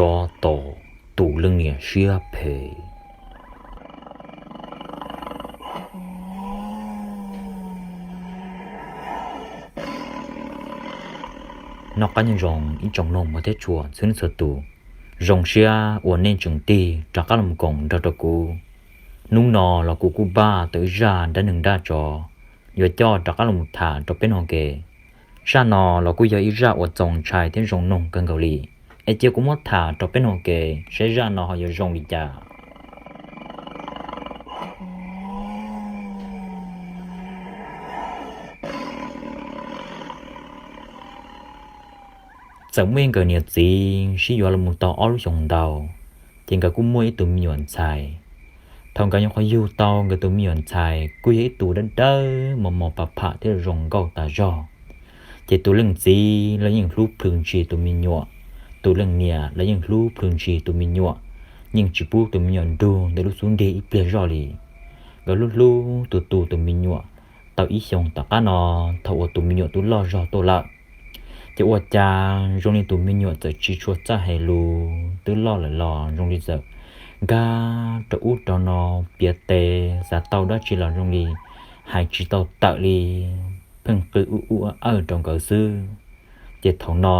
Tso tom tus leej niam siab phem. Noj qab nyob zoo ib tsoom mloog thiab txhua txhua tus, zoo siab uas nej tseem tig rov qab los koom nrog rau kuv. Hnub no los kuv kuj npaj tau ib zaj dab neeg dab tsov yuav coj rov qab los tham rau peb no ke. Zaj no los kuj yog ib zaj uas txaus ntshai thiab zoo mloog kawg nkaus li. Es cia kuv muab tham rau peb no ke, saib zaj no ho yuav zoo li cas. Txawm muaj ib nkawd niam txiv sib yuav los mus tau ob lub xyoos ntau, ces nkawd kuj muaj ib tug me nyuam ntxhais. Thaum nkawd nyuam qhuav yug tau nkawd tus me nyuam ntxhais kuj yog ib tug dawb dawb mos mos pam pham thiab zoo nkauj tas zog. Ces tus leej txiv los yeej hlub plhws ntshis tus me nyuam, tus leej niam los yeej hlub plhws ntshis tus me nyuam, yeej tsis pub tus me nyuam nrug ntawm lub xub ntiag ib pliag zoj li. Nkawd hlub hlub tus tus tus me nyuam tau ib xyoos tom qab no, thaum uas tus me nyuam twb loj zog tuaj lawm, ces ua cas zoo li tus me nyuam txawm tsis tshua txawj hais lus, twb loj lawm los zoo li txawm nkag rau ub rau no, piav tes xav tau dab tsi los zoo li hais tsis tau tawm li, pheej qw ub ub awj rau nkawd xwb. Ces thaum no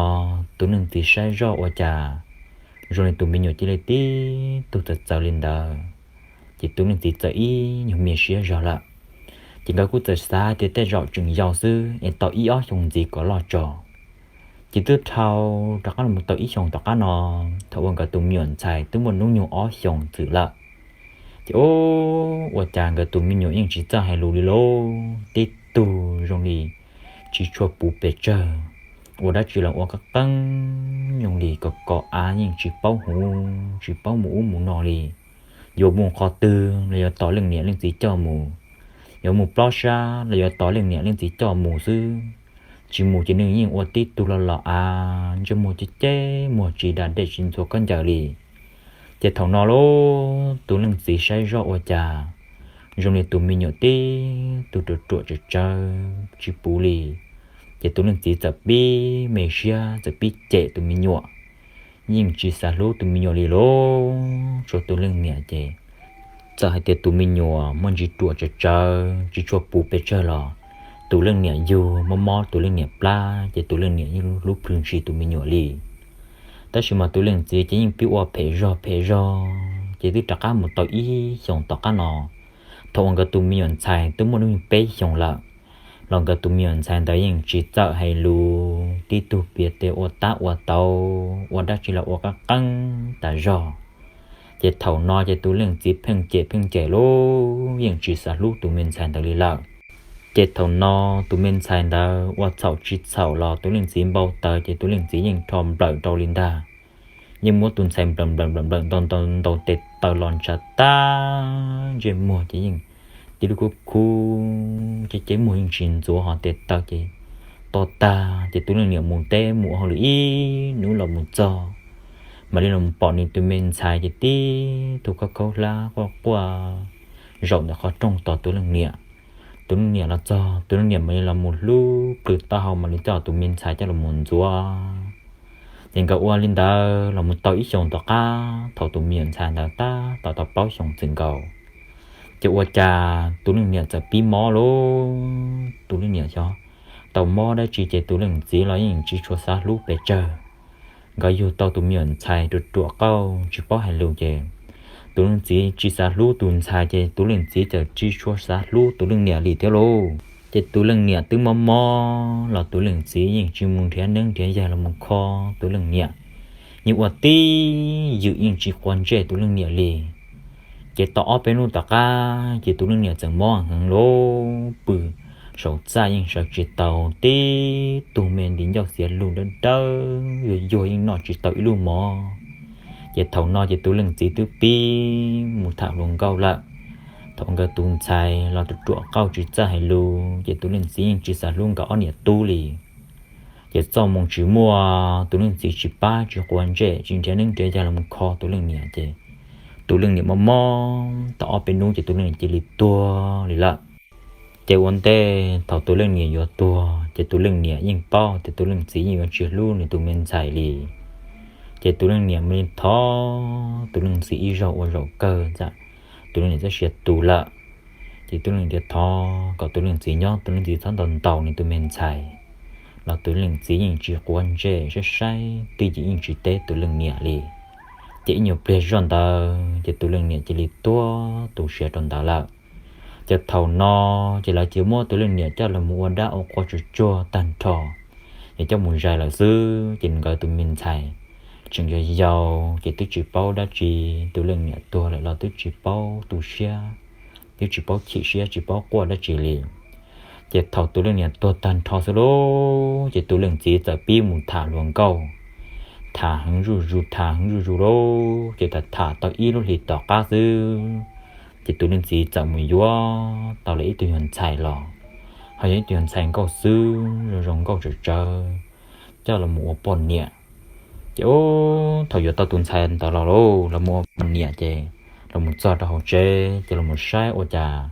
tus leej txiv saib zoj ua cas zoo li tus me nyuam cia li tib tug txawv txawv li ntawd, ces tus leej txiv txawm ib nyuag me siab zog lawm. Ces nkawd kuj txawm xav tias tej zaum tseem yau xwb es tau ib ob xyoos ntxiv kom loj tso. Ces twb dhau rov qab los tau ib xyoos tom qab no, thaum uas nkawd tus me nyuam ntxhais twb muaj hnub nyoog ob xyoos txwm lawm, ces ua cas nkawd tus me nyuam yeej tsis txawj hais lus li lauj, tib tug zoo li tsis tshua puv pes tsawg, ua dab tsi los ua qeeb qeeb, zoo li kom kom av yeej tsis paub hu, tsis paub mus ub mus no li. Yuav mus qhov twg los yuav tos leej niam leej txiv coj mus, yuav mus plob sab los yuav tos leej niam leej txiv coj mus xwb. Tsis mus ces nws yeej ua tib tug los los av, ntsej muag ceb ceb, muag tsis da dej tsis ntxhua khaub ncaws li. Ces thaum no lauj, tus leej txiv saib zoj ua cas zoo li tus me nyuam tib tug ruam ruam tsawv tsawv tsis puv li. Ces tus leej txiv txawm pib me siab, txawm pib cem tus me nyuam, yeej tsis xav hlub tus me nyuam li lauj. Tsuas tus leej niam ces txawm hais tias tus me nyuam muaj ntsis ruam tsawv tsawv tsis tshua puv pes tsawg los tus leej niam yug mob mob tus leej niam plab, ces tus leej niam yeej hlub plhws ntshis tus me nyuam li. Tab sis mas tus leej txiv ces yeej pib ua phem zog phem zog, ces twb rov qab mus tau ib xyoos tom qab no, thaum uas nkawd tus me nyuam ntxhais twb muaj hnub nyoog peb xyoos lawm, los nkawd tus me nyuam ntxhais ntawd yeej tsis txawj hais lus, tib tug piav tes ua tab ua tau, ua dab tsi los ua qeeb qeeb tas zog. Ces thaum no ces tus leej txiv pheej cem pheej cem lauj, yeej tsis xav hlub tus me ntxhais ntawd li lawm. Ces thaum no tus me ntxhais ntawd ua txhaum tsis txhaum los tus leej txiv npau taws, ces tus leej txiv yeej rho nplawm rau li ntag. Yeej muab tus ntxhais nplawm nplawm nplawm nplawm ntau ntau ntau tes taw los ntshav tag, ntsej muag ces yeej tib lub khub khub ceb ceb, muag yeej tsis ntxuav, ho tes taw ces to tag. Ces tus leej niam mus teb mus ua hauj lwm ib hnub los mus txog, mam li los pom nws tus me ntxhais ces tib tug khaub khaub hlab quaj quaj zaum ntawm qhov rooj tos tus leej niam. Tus leej niam los txog, tus leej niam mam li los mus hlub plhws taub hau, mam li coj tus me ntxhais coj los mus ntxuav. Ces nkawd ua li ntawd los mus tau ib xyoos tom qab, thaum tus me nyuam ntxhais ntawd tab tom tau plaub xyoos txwm nkaus, ces ua cas tus leej niam txawm pib mob lauj. Tus leej niam xyov tau mob dab tsi ces tus leej txiv los yeej tsis tshua xav hlub pes tsawg. Nkawd yug tau tus me nyuam ntxhais ruam ruam qauj tsis paub hais lus ces tus leej txiv tsis xav hlub tus ntxhais, ces tus leej txiv txawm tsis tshua xav hlub tus leej niam li thiab lauj. Ces tus leej niam twb mob mob los tus leej txiv yeej tsis mus nrhiav neeb nrhiav yaig los mus kho tus leej niam, yeej ua tib ywm yeej tsis quav ntsej tus leej niam li. Ces tau ob peb hnub tom qab ces tus leej niam txawm mob heev lauj, pw saum txaj yeej sawv tsis tau, tib tug me nti ncauj xiav lug dawb dawb yuag yuag yeej noj tsis tau ib lub mov. Ces thaum no ces tus leej txiv twb pib mus tham hluas nkauj lawm. Thaum nkawd tus ntxhais los ruam ruam qauj tsis txawj hais lus ces tus leej txiv yeej tsis xav hlub nkawd ob niam tub li. Ces txoj moo tsis muaj, tus leej txiv tsis pab tsis quav ntsej tsis nrhiav neeb nrhiav yaig los mus kho tus leej niam ces tus leej niam mob mob tau ob peb hnub ces tus leej niam cia li tuag li lawm. Ces ua ntej thaum tus leej niam yuav tuag ces tus leej niam yeej paub tias tus leej txiv yeej yuav tsis hlub nws tus me ntxhais li. Ces tus leej niam mam li thov tus leej txiv ib zaug ua zaum kawg ntxam tus leej niam txoj sia tu lawm. Ces tus leej niam thiaj thov kom tus leej txiv nyob, tus leej txiv txhob ntaus ntaus nws tus me ntxhais, los tus leej txiv yeej tsis quav ntsej, saib saib twj ywm yeej tsis teb tus leej niam li. Ces ib nyuag pliag zoj ntawd ces tus leej niam cia li tuag tu siav rau ntawd lawm. Ces thaum no ces lawv cia muab tus leej niam coj los mus ua dab ua qhua tsuag tsuag tag nrho, es coj mus zais lawm xwb. Ces nkawd tus me ntxhais tseem yau yau ces twb tsis paub dab tsi, tus leej niam tuag lawm los twb tsis paub tu siab, twb tsis paub chim siab, tsis paub quaj dab tsi li. Ces thaum tus leej niam tuag tag nrho xwb lauj, ces tus leej txiv txawm pib mus tham hluas nkauj, tham heev zuj zus, tham heev zuj zus lauj. Ces tham tham tau ib lub hlis tom qab xwb, ces tus leej txiv txawm mus yuav tau lawm ib tug nyuag ntxhais los, ho yog ib tug nyuag ntxhais nkauj xwb, zoo zoo nkauj tsawv tsawv, coj los mus ua poj niam. Ces ub, thaum yuav tau tus ntxhais ntawd los lauj, los mus ua poj niam ces los mus txog rau hauv tsev ces los mus saib ua cas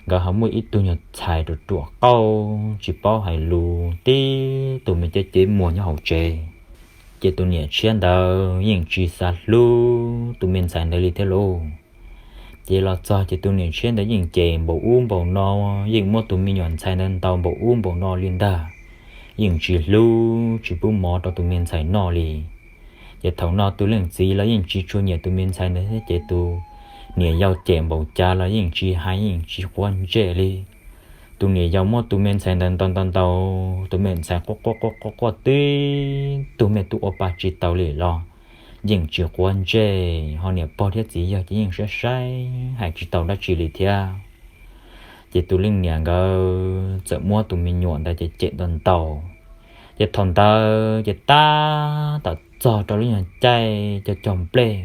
nkawd ho muaj ib tug nyuag ntxhais ruam ruam qauj tsis paub hais lus tib tug me ceb ceb muag nyob hauv tsev. Ces tus niam tshiab ntawd yeej tsis xav hlub tus me ntxhais ntawd li thiab lauj. Ces los txog ces tus niam tshiab ntawd yeej cem npaum ub npaum no, yeej muab tus me nyuam ntxhais ntawd ntaus npaum ub npaum no li ntag, yeej tsis hlub tsis pub mov rau tus me ntxhais noj li. Ces thaum no tus leej txiv los yeej tsis tshua nyiam tus me ntxhais ntawd thiab, ces tus niam yau cem npaum cas los yeej tsis hais yeej tsis quav ntsej li. Tus niam yau muab tus me ntxhais ntawd ntaus ntaus ntaus, tus me ntxhais quaj quaj quaj quaj quaj tib tug me tub ua pa tsis tau li los yeej tsis quav ntsej, ho niam pog thiab txiv yawg ces yeej saib saib hais tsis tau dab tsi li thiab. Ces tus leej niam nkawd txawm muab tus me nyuam ntawd ces cem ntaus ntaus. Ces thaum ntawd ces tab tom txog rau lub nyuag caij cog cog nplej.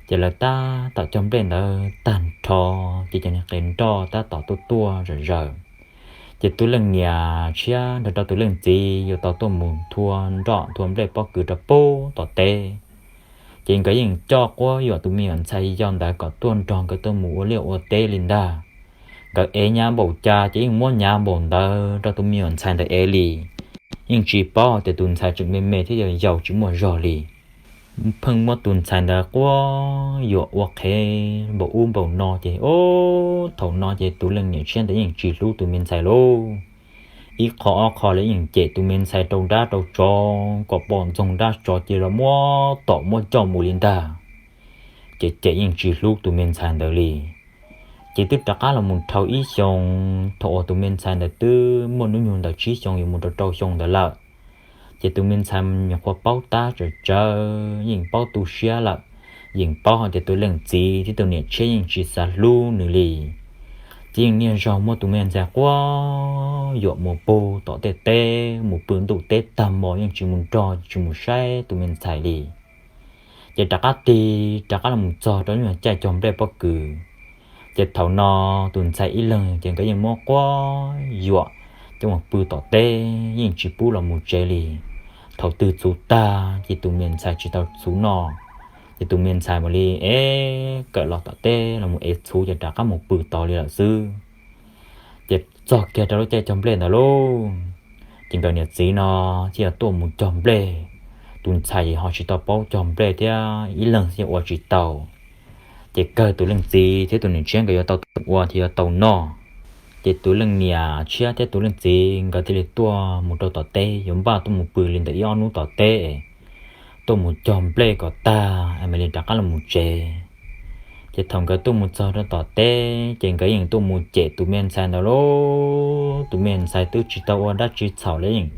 Ces lawv tab tom cog nplej ntawd tag nrho, ces cov niag qe nroj tab tom tuaj tuaj zawm zaws. Ces tus leej niam tshiab nrog rau tus leej txiv yuav tau tuaj mus thua nroj thua nplej pob kws rau pem tom teb. Ces nkawd yeej coj quab yuam tus me nyuam ntxhais yau ntawd kom tuaj nrog nkawd tuaj mus ua liaj ua teb li ntag. Nkawd ev nyav npaum cas ces yeej muab nyav npaum ntawd rau tus me nyuam ntxhais ntawd ev li. Yeej tsis paub tias tus ntxhais tseem me me thiab yau yau tsis muaj zog li. Pheej muab tus ntxhais ntawd quab yuam ua qhev npaum ub npaum no ces, o, thaum no ces tus leej niam tshiab ntawd yeej tsis hlub tus me ntxhais lauj. Ib qho ob qho los yeej cem tus me ntxhais rau dab rau tsov, kom pom ntxoog dab tsov cia li muab tom muab coj mus li ntag. Ces cem yeej tsis hlub tus me ntxhais ntawd li. Ces twb rov qab los mus dhau ib xyoos, thaum uas tus me ntxhais ntawd twb muaj hnub nyoog ntawm tsib xyoos yuav mus rau rau xyoo ntawd lawm. Ces tus me ntxhais nyuam qhuav paub tab tsawm tsawv, yeej paub tu siab lawm, yeej paub hais tias tus leej txiv thiab tus niam tshiab yeej tsis xav hlub nws li. Ces yeej niaj zaus muab tus me ntxhais quab yuam mus pw tom tej teb, mus pw ntuj teb tag hmo yeej tsis mus nrog tsis mus saib tus me ntxhais li. Ces rov qab tig rov qab los mus txog rau lub caij cog nplej pob kws. Ces thaum no tus ntxhais ib leeg ces nkawd yeej muab quab yuam coj mus pw tom teb, yeej tsis pub los mus tsev li. Thaum twg txhuv tag ces tus me ntxhais tsis tau txhuv noj, ces tus me ntxhais mam li ev kawm los tom teb los mus ev txhuv ces rov qab mus pw tod li lawm xwb. Ces txog kiag rau lub caij cog nplej ntawd lauj, ces nkawd niam txiv no thiaj yog tuaj mus cog nplej. Tus ntxhais ho tsis tau paub cog nplej thiab ib leeg thiaj ua tsis tau. Ces kawg tus leej txiv thiab tus niam tshiab nkawd yuav tau ua thiab yuav tau noj. Ces tus leej niam tshiab thiab tus leej txiv nkawd thiaj li tuaj mus rau tom teb, yuav npaj tuaj mus pw li ntawm ib ob hnub tom teb, tuaj mus cog nplej kom tag mam li rov qab los mus tsev. Ces thaum nkawd tuaj mus txog rau tom teb ces nkawd yeej tuaj mus cem tus me ntxhais ntawd lauj. Tus me ntxhais twb tsis tau ua dab tsi txhaum los yeej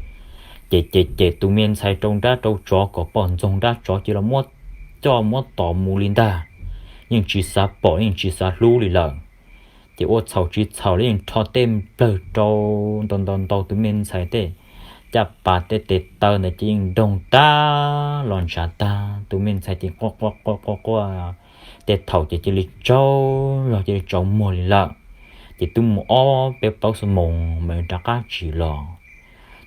cem cem cem tus me ntxhais rau dab rau tsov kom pom ntxoog dab tsov cia li muab coj muab tom mus li ntag. Yeej tsis xav pom yeej tsis xav hlub li lawm. Ces ua txhaum tsis txhaum los yeej rho tej plawg rau ntau ntau ntau tus me ntxhais tej caj pas tej tes taw ntawd ces yeej nroog tag los ntshav tag, tus me ntxhais ces quaj quaj quaj quaj quaj, tej thaum ces cia li tsaug zog cia li tsaus muag li lawm. Ces twb mus ob peb plaub xuab moos mam li rov qab tsim los.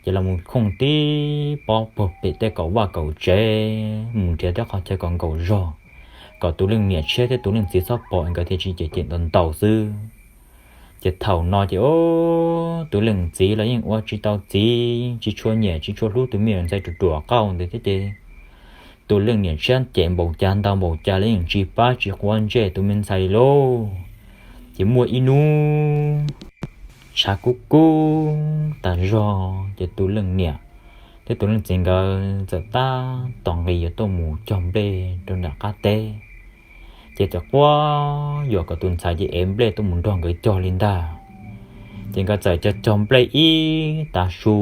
Ces los mus khooj tib pob puag pem tej kaum vaj kaum tsev, mus nrhiav tej qhov chaw kom nkaum zog, kom tus leej niam tshiab thiab tus leej txiv txhob pom nkawd thiaj tsis cem cem ntaus ntaus xwb. Ces thaum no ces tus leej txiv los yeej ua tsis tau txiv, tsis tshua nyiam tsis tshua hlub tus me nyuam ntxhais ruam ruam qauj ntawd thiab ces tus leej niam tshiab cem npaum cas ntau npaum cas los yeej tsis pab tsis quav ntsej tus me ntxhais li lauj. Ces muaj ib hnub tshav kub kub tas zog ces tus leej niam thiab tus leej txiv nkawd txawm tab tom nqis yuav tuaj mus cog nplej rau nram qab teb. Ces txawm quaj yuam kom tus ntxhais ces ev nplej tuaj mus nrog nkawd cog li ntag. Ces nkawd txawm cog cog nplej ib tav su,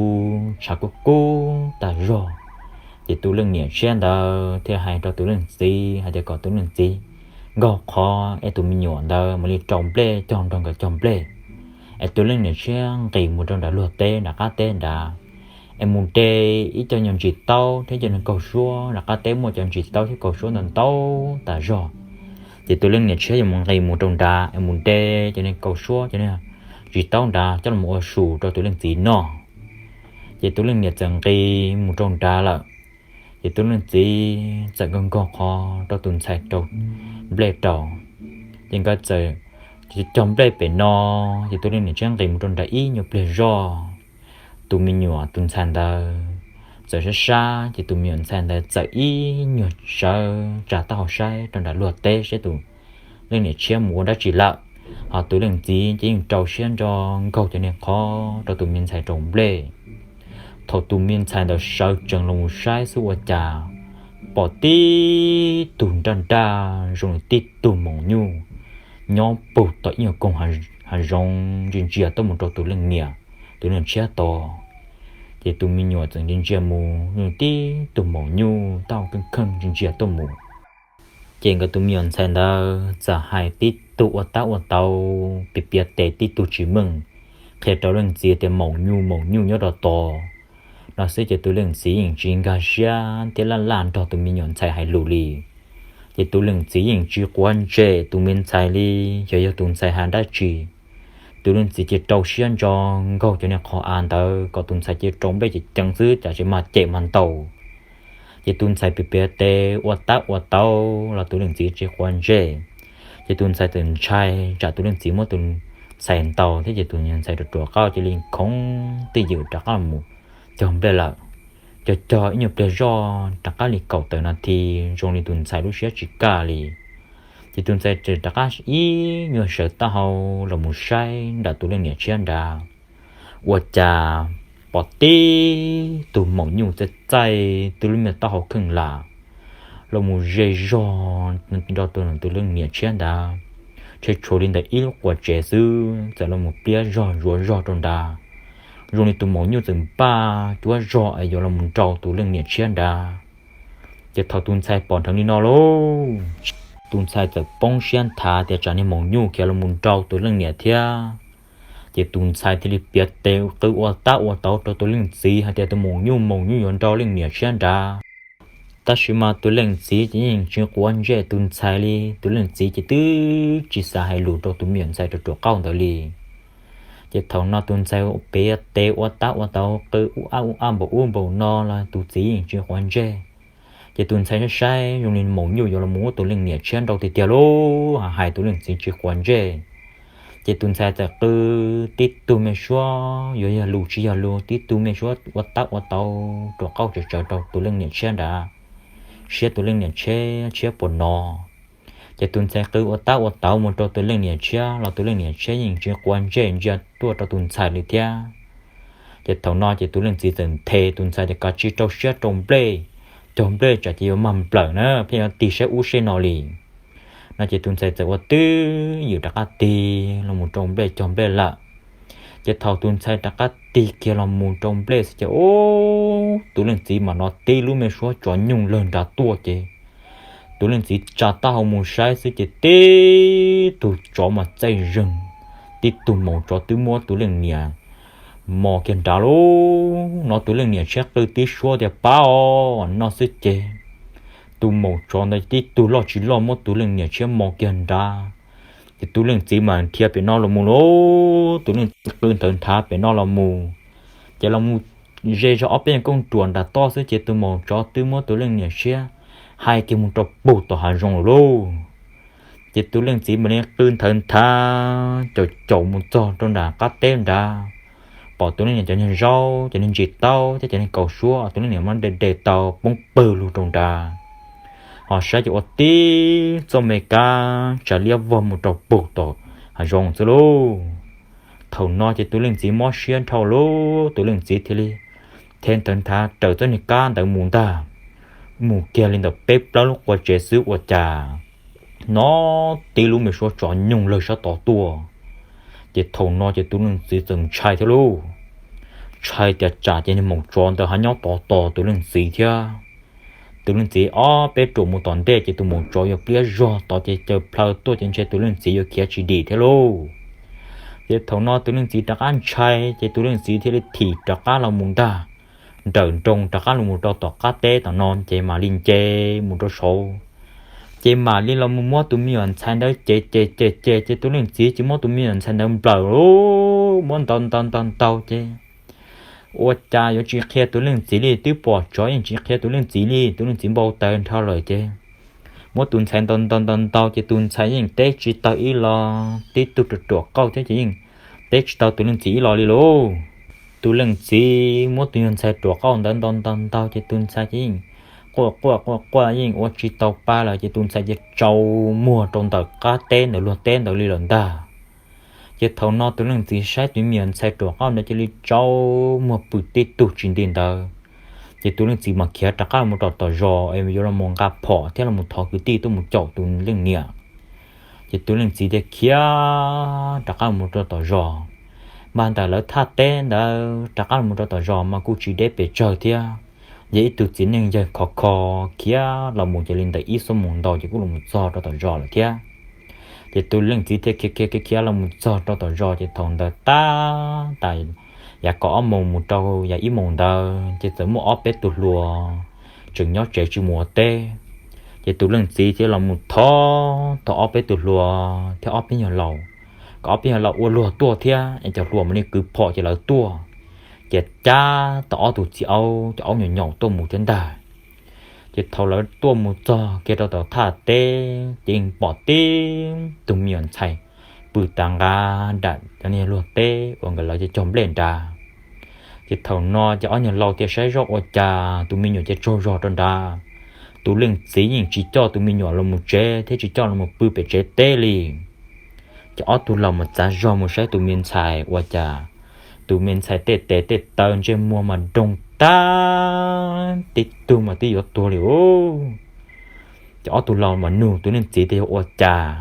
tshav kub kub tas zog. Ces tus leej niam tshiab ntawd thiaj hais rau tus leej txiv hais tias kom tus leej txiv nkaug qhov es tus me nyuam ntawd mam li rau nplej cog nrog nkawd cog nplej. Es tus leej niam tshiab nqis mus rau nram luag teb nram qab teb nrad, es mus de ib co nyuag ntsis taub thiab cov niag kaug suab. Nram qab teb muaj cov ntsis taub thiab kaug suab ntau ntau tas zog. Ces tus leej niam tshiab yuav mus nqis mus rau nrad es mus de cov niag kaug suab cov niag ntsis taub nrad coj los ua su rau tus leej txiv noj. Ces tus leej niam txawm nqis mus rau nrad lawm. Ces tus leej txiv txawm nkaug nkaug qhov rau tus ntxhais rau nplej rau. Ces nkawd txawm cog nplej pem no, ces tus leej niam tshiab nqis mus rau nrad ib nyuag pliag zog. Tus me nyuam tus ntxhais ntawd txawm sab sab, ces tus me nyuam ntxhais ntawd txawm ib nyuag sawv tsa taub hau saib rau nram luag teb saib tus leej niam tshiab mus ua dab tsi lawm. Ho tus leej txiv ces yeej rau siab ntso nkaug cov niag qhov rau tus me ntxhais rau nplej. Thaum tus me ntxhais ntawd sawv tsees los mus saib xwb ua cas pom tib tug nraj nraj zoo li tib tug maum nyuj nyob puag tom ib nyuag koog hav zoov ntsia ntsia tuaj mus rau tus leej niam, tus leej tshiab tod. Ces tus me nyuam txawm ntsia ntsia mus zoo li tib tug maum nyuj taub hau kheej kheej ntsia ntsia tuaj mus. Ces nkawd tus me nyuam ntxhais ntawd txawm hais tib tug ua tab ua tau, piav piav tes tib tug tsis meej, qhia rau leej txiv tias maum nyuj maum nyuj nyob rau tod no xwb ces tus leej txiv yeej tsis nkag siab thiab laj laj nrog tus me nyuam ntxhais hais lus li. Ces tus leej txiv yeej tsis quav ntsej tus me ntxhais li, xyov yog tus ntxhais hais dab tsi. Tus leej txiv ces rau siab ntso nkaug cov niag qhov av ntawd kom tus ntxhais ces rau nplej ces ceev xwb, cas tsis mag cem mag ntaus. Ces tus ntxhais piav piav tes ua tab ua tau los tus leej txiv tsis quav ntsej. Ces tus ntxhais txawm ntshai tsam tus leej txiv muab tus ntxhais ntaus thiab ces tus ntxhais rov ruam qauj cia li khoov twj ywm rov qab los cog nplej lawm. Cog cog ib nyuag pliag zoj rov qab li kaum tawm nas this zoo li tus ntxhais lub siab tsis kaj li. Ces tus ntxhais txawm rov qab ib nyuag sawv taub hau los mus saib nram tus leej niam tshiab nrad. Ua cas pom tib tug maum nyuj txaij txaij twb lub me taub hau kheej lam los mus ze zog nrog tus leej niam tshiab ntawd. Tshuav tshuav li ntawm ib lub quas tsev xwb txawm los mus pliab zog zuav zog rau nrad, zoo li tus maum nyuj txawm npaj cuab zog es yuav los mus nrau tus leej niam tshiab nrad. Ces thaum tus ntxhais pom dheev li no lauj, tus ntxhais txawm poob siab nthav tias tsam niag maum nyuj khiav los mus nrau tus leej niam thiab. Ces tus ntxhais thiaj li piav tes qw ua tab ua tau rau tus leej txiv hais tias tus maum nyuj maum nyuj yuav nrau leej niam tshiab nrad. Tab sis mas tus leej txiv ces yeej tsis quav ntsej tus ntxhais li, tus leej txiv ces twb tsis xav hais lus rau tus me nyuam ntxhais rau ruam qauj ntawd li. Ces thaum no tus ntxhais piav tes ua tab ua tau qw ub ab ub ab npaum ub npaum no los tus txiv yeej tsis quav ntsej. Ces tus ntxhais saib saib zoo li maum nyuj yuav los mus ua tus leej niam tshiab nrau tiag tiag lauj, hais tus leej txiv tsis quav ntsej. Ces tus ntxhais txawm qw tib tug me suab yuav yog lus tsis yog lus, tib tug me suab ua tab ua tau ruam qauj tsawv tsawv rau tus leej niam tshiab nrad, siab tus leej niam tshiab tshiab puas no. Ces tus ntxhais qw ua tab ua tau mus rau tus leej niam tshiab los tus leej niam tshiab yeej tsis quav ntsej ntsia tuaj rau tus ntxhais li thiab. Ces thaum no ces tus leej txiv txawm nthe tus ntxhais tias kav tsij rau siab rau nplej, cog nplej tsam ces yuav mag nplawm na pheej yuav tig saib ub saib no li. No ces tus ntxhais txawm ua twj ywm rov qab tig los mus rau nplej cog nplej lawm. Ces thaum tus ntxhais rov qab tig kiag los mus rau nplej xwb ces ub, tus leej txiv mam no tib lub me suab tsov nyooj lawg nrad tuaj ces tus leej txiv tsa taub hau mus saib xwb ces tib tug tsov mas txaij zeeg, tib tug maum tsov twb muab tus leej niam mos kiag nrad lauj. No tus leej niam tshiab qw tib suab tias pab os no xwb ces tus maum tsov ntawd tib tug loj tsis loj muab tus leej niam tshiab mos kiag nrad. Ces tus leej txiv mas dhia pem no los mus lauj, tus leej txiv qw nthawv nthav pem no los mus. Ces los mus ze zog ob peb nyuag kooj ruam nram toj xwb ces tus maum tsov twb muab tus leej niam tshiab hais kiag mus rau puag tom hav zoov lawm lauj. Ces tus leej txiv mam li qw nthawv nthav caum caum mus txog rau nram qab teb nrad, pom tus leej niam cov niag zaub, cov niag ntsis taub thiab cov niag kaus suab tus leej niam muab de de tau poob pawg lug rau nrad. Ho saib ces ua tib txoj me kab tsa liab vog mus rau puag tom hav zoov xwb lauj. Thaum no ces tus leej txiv mob siab dhau lauj, tus leej txiv thiaj li the ntawd nthav raws txoj niag kab ntawd mus ntag. Mus kiag li ntawm peb plaub lub qua tsev xwb ua cas hnov tib lub me suab tsov nyooj lawg sab tod tuaj. Ces thaum no ces tus leej txiv txawm ntshai thiab lauj, ntshai tias tsam ces niag maum tsov ntawd ho nyob tod tos tus leej txiv thiab. Tus leej txiv ob peb ruam mus tom ntej ces tus maum tsov yuav pliab zog tod ces caws plhaw tuaj ces ntshe tus leej txiv yuav khiav tsis dim thiab lauj. Ces thaum no tus leej txiv rov qab ntshai ces tus leej txiv thiaj li thim rov qab los mus ntag, nrawm nroos rov qab los mus rau tom qab teb tom no ces mam li nce mus rau saud. Ces mam li los mus muab tus me nyuam ntxhais ntawd ces ces ces ces ces tus leej txiv ces muab tus me nyuam ntxhais ntawd nplawm lauj, muab ntaus ntaus ntaus ntaus ces ua cas yuav tsis qhia tus leej txiv li, twb pom tsov yeej tsis qhia tus leej txiv li, tus leej txiv npau taws nrho lawm ces muab tus ntxhais ntaus ntaus ntaus ntaus ces tus ntxhais yeej teb tsis tau ib los, tib tug ruam ruam qauj thiab ces yeej teb tsis tau tus leej txiv ib los li lauj. Tus leej txiv muab tus nyuag ntxhais ruam qauj ntawd ntaus ntaus ntaus ces tus ntxhais ces yeej quaj quaj quaj quaj yeej ua tsis tau pa lawm ces tus ntxhais ces tsaus muag rau ntawm qab teb ntawm luag teb ntawd li lawm ntag. Ces thaum no tus leej txiv saib tus me nyuam ntxhais ruam qauj ntawd cia li tsaus muag pw tib tug tsis nti ntawd. Ces tus leej txiv mas khiav rov qab los rau tom zos es yuav los nqa phom thiab los thov kwv tij tuaj mus caum tus leej niam. Ces tus leej txiv thiaj khiav rov qab los rau tom zos. Mas ntawm lawv thaj teb ntawd rov qab los rau tom zos mas kuj tsis deb pes tsawg thiab, yog ib tug txiv neej yawg khov kho khiav los mus ces li ntawm ib xuab moos ntau ces kuj los txog rau tom zos lawm thiab. Ces tus leej txiv thiaj khiav khiav khiav khiav los mus txog rau tom zos ces thaum ntawd tab tas yav kaum ob moos mus rau yav ib moos ntawd ces txawm muaj ob peb tug hluas tseem nyob tsev tsis mus ua teb. Ces tus leej txiv thiaj los mus thov tau ob peb tug hluas thiab ob peb nyuag laus, kom ob peb nyuag laus ua luag tuaj thiab es cov hluas mam li kwv phom ces lawv tuaj. Ces cab tau ob tug txiv aub, cov aub nyaum nyaum tuaj mus thiab ntag. Ces thaum lawv tuaj mus txog kiag rau tom thaj teb ces yeej pom tib tug me nyuam ntxhais pw tav nqa nram cov niag luag teb uas nkawd lawv cog nplej nrad. Ces thaum no ces ob nyuag laus thiaj saib zoj ua cas tus me nyuam ces tsaug zog rau nrad. Tus leej txiv yeej tsis coj tus me nyuam los mus tsev thiab tsis coj los mus pw pem tsev teb li. Ces ob tug laus mas txav zog mus saib tus me ntxhais ua cas tus me ntxhais tej tes tej taw ntsej muag mas doog tag, tib tug mas twb yuav tuag li lauj. Ces ob tug laus mas nug tus leej txiv tias yog ua cas.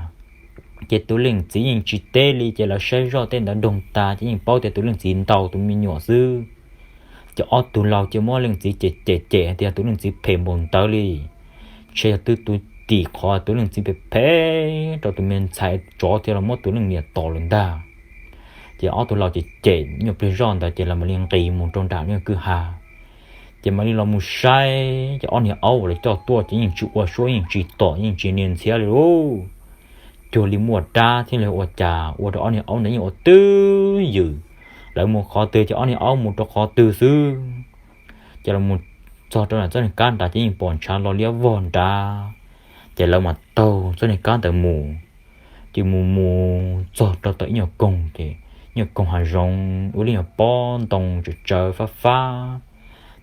Ces tus leej txiv yeej tsis teb li, ces lawv saib zoj tej ntawd doog tas ces yeej paub tias tus leej txiv ntaus tus me nyuam xwb. Ces ob tug laus ces muab leej txiv cem cem cem tias tus leej txiv phem npaum ntawd li, ntshe yog twb tus tim qhov tus leej txiv phem phem rau tus me ntxhais tsov thiaj los muab tus leej niam tom lawm ntag. Ces ob tug laus ces cem nyuag pliag zoj ntawd ces lawv mam li nqis mus rau nram lub kwj ha. Ces mam li los mus saib ces ob niag aub uas lawv coj tuaj ces yeej tsis ua suab yeej tsis tom yeej tsis nias ntxhiab li lauj. Cuag li muaj dab thiab li ua cas ua rau ob niag aub ntawd yeej ua twj ywm. Lawv mus qhov twg ces ob niag aub mus rau qhov twg xwb. Ces los mus txog rau nram txoj niag kab nrad ces yeej pom ntshav lo liab vog nrad. Ces lawv mas taug txoj niag kab ntawd mus. Ces mus mus txog rau tom ib nyuag koog ces nyuag koog hav zoov ua li nyuag pob ntoo tsawv tsawv fab fab.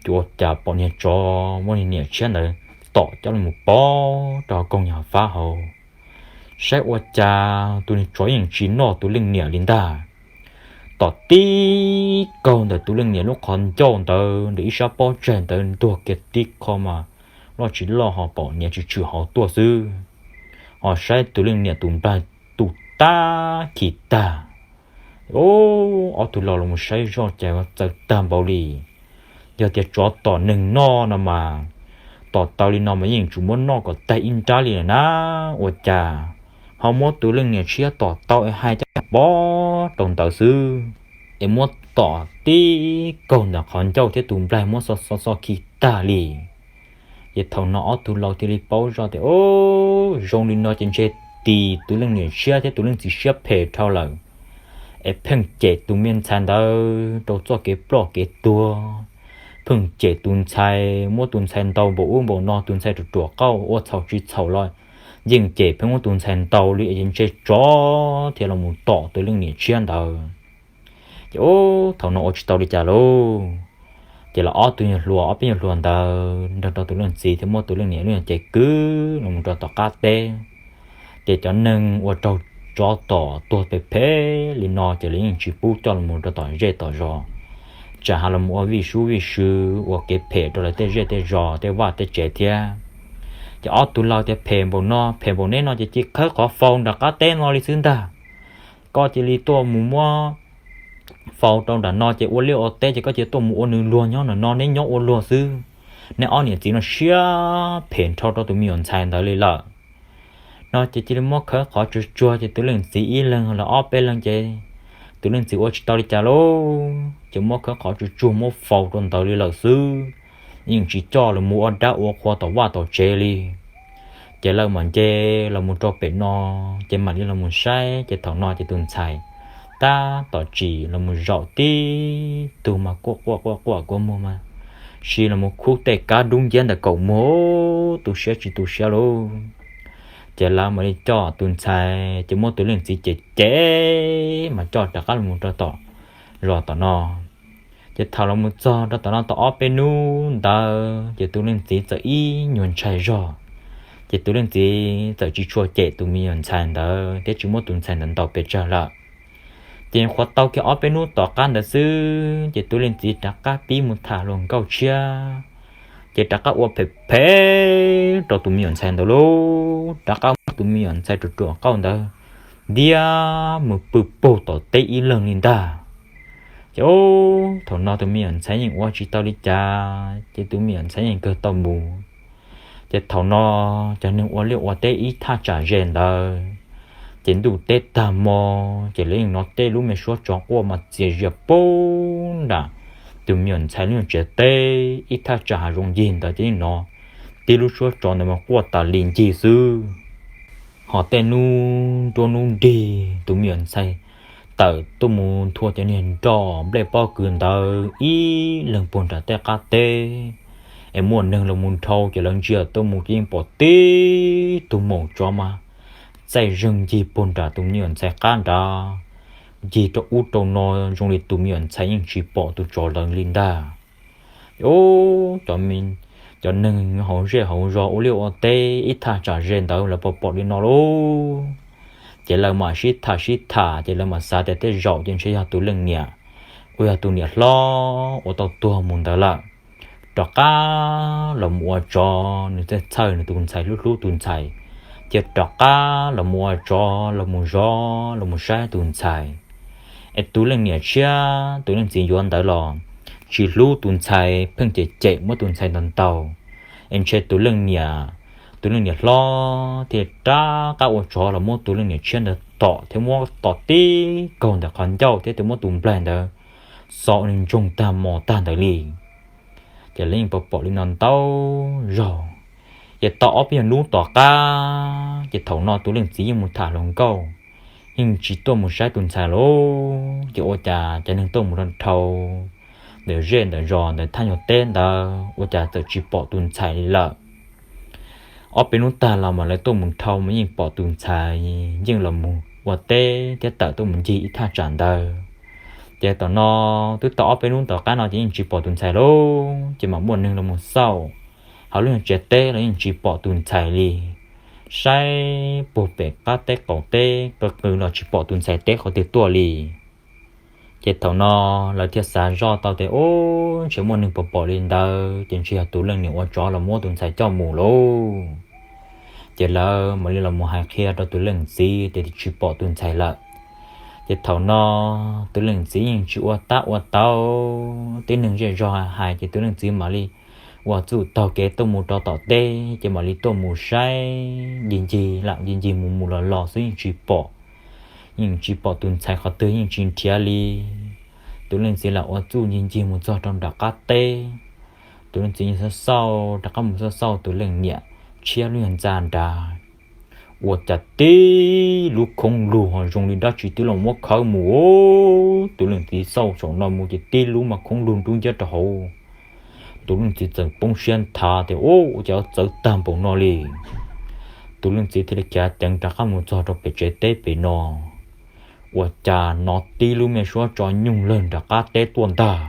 Ces ua cas pom niag tsov muab niag niam tshiab ntawd tom coj los pov rau koog nyuag fab hauv. Saib ua cas tus niag tsov yeej tsis noj tus leej niam li ntag. Tom tib kaug ntawm tus leej niam lub qhov ncauj ntawd ntawm ib sab pob tsaig ntawd ntuag kiag tib qho mas loj tsis loj ho pom niam tshwm tshwm hauv tuaj xwb. Ho saib tus leej niam tus nplaig tu tag khi tag. Ob tug laus los saib zoj cas txawv tag npaum li. Yog tias tsov tom neeg noj no mas, tom tau li no mas yeej tsuas muab noj kom tag ib nrab li lawm na. Ua cas ho muab tus leej niam tshiab tom tau es hais coj pov rau ntawd xwb, es muab tom tib kaug ntawm qhov ncauj thiab tus nplaig muab xo xo xo khi tag li. Ces thaum no ob tug laus thiaj li paub zoj tias, Ub, zoo li no ces ntshe tis tus leej niam tshiab thiab tus leej txiv siab phem dhau lawm, es pheej cem tus me ntxhais ntawd rau txoj kev ploj kev tuag, pheej cem tus ntxhais, muab tus ntxhais ntaus npaum ub npaum no, tus ntxhais ruam ruam qauj ua txhaum tsis txhaum los yeej cem, pheej muab tus ntxhais ntaus li, es ntshe tsov thiaj los mus tom tus leej niam tshiab ntawd. Ces ub, thaum no ua tsis tau li cas lauj. Ces los ob tug nyuag hluas, ob peb nyuag hluas ntawd nrog rau tus leej txiv thiab muab tus leej niam lub nyuag cev kwv los mus rau tom qab teb. Ces cov neeg uas raug tsov tom tuag phem phem li no ces lawv yeej tsis pub coj los mus rau tom zej tom zos, tsam ho los mus ua vij sub vij sw, ua kev phem rau lawv tej zej tej zos tej vaj tej tsev thiab. Ces ob tug laus tias, Phem npaum no, phem npaum neb no ces cia khawb qhov faus nram qab teb no li xwb ntag. Koj cia li tuaj mus muab faus rau nram no ces ua liaj ua teb ces koj cia li tuaj mus ua nws luag nyob nram no, neb nyob ua luag xwb. Neb ob niam txiv no siab phem nrho rau tus me nyuam ntxhais ntawd li lawm. No ces cia li muab khawb qhov tsuag tsuag ces tus leej txiv ib leeg los ob peb leeg ces tus leej txiv ua tsis tau li cas lauj, ces muab khawb qhov tsuag tsuag muab faus rau ntawd li lawm xwb, yeej tsis coj los mus ua dab ua qhua tom vaj tom tsev li. Ces lawv mam nce los mus rau pem no, ces mam li los mus saib ces thaum no ces tus ntxhais tab tom tsim los mus zaum tib tug mas quaj quaj quaj quaj kua muag mas si los mus khub tej kab dub nciab ntawm kaum muag, tu siab tsis tu siab lauj. Ces lawv mam li coj tus ntxhais ces muab tus leej txiv cem cem mas coj rov qab los mus rau tom zos tom no. Ces thaum los mus txog rau tom no tau ob peb hnub ntawd ces tus leej txiv txawm ib nyuag ntshai zog. Ces tus leej txiv txawm tsis tshua cem tus me nyuam ntxhais ntawd thiab tsis muab tus ntxhais ntawd ntaus pes tsawg lawm. Ces qhuav tau kiag ob peb hnub tom qab ntawd xwb ces tus leej txiv rov qab pib mus tham hluas nkauj tshiab, ces rov qab ua phem phem rau tus me nyuam ntxhais ntawd lauj, rov qab muab tus me nyuam ntxhais ruam ruam qauj ntawd ntiab mus pw paug tom teb ib leeg li ntag. Ces thaum no tus me nyuam ntxhais yeej ua tsis tau li cas ces tus me nyuam ntxhais yeej kawg tau mus. Ces thaum no cov neeg ua liaj ua teb ib thaj tsam ze ntawd, ces ntuj teb tag hmo, ces lawv yeej hnov tej lub me suab tsov quaj mas txias zias puag nram tus me nyuam ntxhais lub nyuag tsev teb ib thaj tsam hav zoov ncig ntawd ces yeej hnov tib lub suab tsov ntawd mas quaj tas li ncig xwb. Ho tej hnub nruab hnub nrig tus me nyuam ntxhais tawm tuaj mus nthua cov niag nroj nplej pob kws ntawd ib leeg puag nram tej qab teb, es muaj neeg los mus dhau ces lawv ntsia tuaj mus ces yeej pom tib tug maum tsov mas txaij zeeg ncig puag nram tus me nyuam ntxhais qab nrad, ncig rau ub rau no zoo li tus me nyuam ntxhais yeej tsis pom tus tsov ntawd li ntag. Ub, cov neeg hauv zej hauv zos ua liaj ua teb ib thaj tsam ze ntawd lawv pom pom li no lauj, ces lawv mam sib tham sib tham ces lawv mam xav tias tej zaum ces ntshe yog tus leej niam uas yog tus niam hlob uas tau tuag mus ntawd lawm, rov qab los mus ua tsov, nws txawj txhawj nws tus ntxhais hlub hlub tus ntxhais, ces rov qab los mus ua tsov los mus zov los mus saib tus ntxhais. Es tus leej niam tshiab tus leej txiv yuav ntawd los tsis hlub tus ntxhais, pheej cem cem muab tus ntxhais ntaus ntaus, es ntshe tus leej niam, tus leej niam hlob thiaj rov qab ua tsov los muab tus leej niam tshiab ntawd tom thiab muab tom tib kaug ntawm qhov ncauj thiab tus muab tus nplaig ntawd xo ua ntsoog tag mos tag ntawd li. Ces lawv yeej pom pom li no ntau zaus. Ces tau ob peb nyuag hnub tom qab ces thaum no tus leej txiv yeej mus tham hluas nkauj, yeej tsis tuaj mus saib tus ntxhais lauj. Ces ua cas cov neeg tuaj mus rau dhau ntawm zej ntawm zos ntawm thaj nyuag teb ntawd ua cas txawm tsis pom tus ntxhais li lawm. Ob peb hnub tag los mas lawv tuaj mus dhau mas yeej pom tus ntxhais yeej los mus ua teb thiab tawm tuaj mus ncig ib thaj tsam ntawd. Ces thaum no twb tau ob peb hnub tom qab no ces yeej tsis pom tus ntxhais lauj. Ces mam muaj neeg los mus xauj hauv lub nyuag tsev teb los yeej tsis pom tus ntxhais li. Saib puag pem qab teb qaum teb qw qw los tsis pom tus ntxhais teb qhov twg tuaj li. Ces thaum no lawv thiaj xav zoj tau tias, Ub, ntshe muaj neeg pom pom li ntawd ces ntshe yog tus leej niam ua tsov los muab tus ntxhais coj mus lauj. Ces lawv mam li los mus hais qhia rau tus leej txiv tias tsis pom tus ntxhais lawm. Ces thaum no tus leej txiv yeej tsis ua tab ua tau, tib neeg zej zog hais ces tus leej txiv mam li ua txuj taug kev tuaj mus rau tom teb ces mam li tuaj mus saib ncig ncig lam ncig ncig mus mus los los xwb yeej tsis pom, yeej tsis pom tus ntxhais qhov twg yeej tsis nrhiav li. Tus leej txiv lam ua txuj ncig ncig mus txog rau nram qab teb. Tus leej txiv yeej xauj xauj rov qab mus xauj xauj tus leej niam tshiab lub nyuag ntxa nrad, ua cas tib lub khoob lug ho zoo li dab tsi twb los muab khawb mus. Tus leej txiv xauj saum no mus ces tib lub mas khoob lug nrub nciab rau hauv. Tus leej txiv txawm poob siab nthav tias, Ub, ua cas txawv tag npaum no li? Tus leej txiv thiaj li khiav ceev rov qab mus txog rau pem tsev teb pem no, ua cas hnov tib lub me suab tso nyooj lawg nram qab teb tuaj ntag.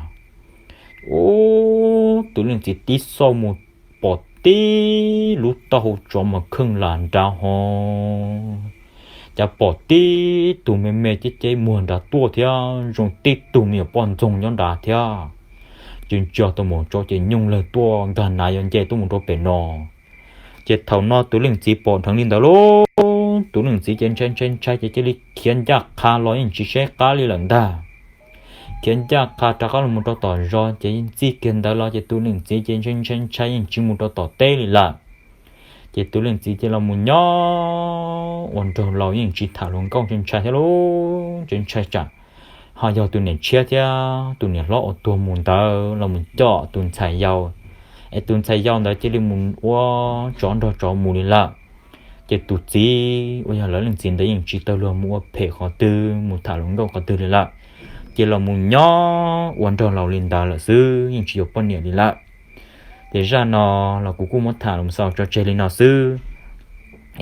Ub, tus leej txiv tib xauj mus pom tib lub taub hau tsov mas kheej lam nrad ho, cas pom tib tug me me ceb ceb muag nrad tuaj thiab zoo tib tug me nyuam poj ntxoog nyob nrad thiab. Ces ntsia tau mus tso ces nyooj lawg tuaj nkag nav yuav nce tuaj mus rau pem no. Ces thaum no tus leej txiv pom dheev li ntawd lauj, tus leej txiv ces ntshai ntshai ntshai ces cia li khiav ncaj qha los yeej tsis saib qab li lawm ntag. Khiav ncaj qha rov qab los rau tom zos ces txij kiag ntawd los ces tus leej txiv ces ntshai ntshai ntshai yeej tsis mus rau tom teb li lawm. Ces tus leej txiv ces los mus nyob ua nraug laus yeej tsis tham hluas nkauj, ntshai ntshai thiab lauj, ntshai ntshai tsam ho yog tus niam tshiab thiab tus niam hlob uas tuag mus ntawd los mus coj tus ntxhais yau, es tus ntxhais yau ntawd cia li mus ua tsov nrog tsov mus li lawm. Ces tus txiv uas yog lawv leej txiv ntawd yeej tsis tau luag mus ua phem qhov twg mus tham hluas nkauj qhov twg li lawm, ces los mus nyob ua nraug laus li ntawd lawm xwb, yeej tsis yuav poj niam li lawm. Ces zaj no los kuv kuj muab tham los xaus tso tseg li no xwb.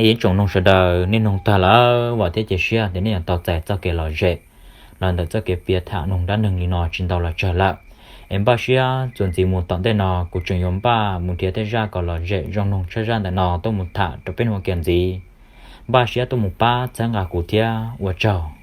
Ib tsoom noog sawv daws nej noog tag lawm vam thiab cia siab tias nej yuav tau txais txoj kev lom zem los ntawm txoj kev piav tham noog dab neeg li no tsis ntau los tsawg lawm. Es npaj siab txuas ntxiv mus tom ntej no kuv tseem yuav npaj mus nrhiav tej zaj kom lom zem zoo noog tshaj zaj ntawm no tuaj mus tham rau peb hnub kiag ntxiv. Npaj siab tuaj mus pab txhawb nqa kuv thiab ua tsaug.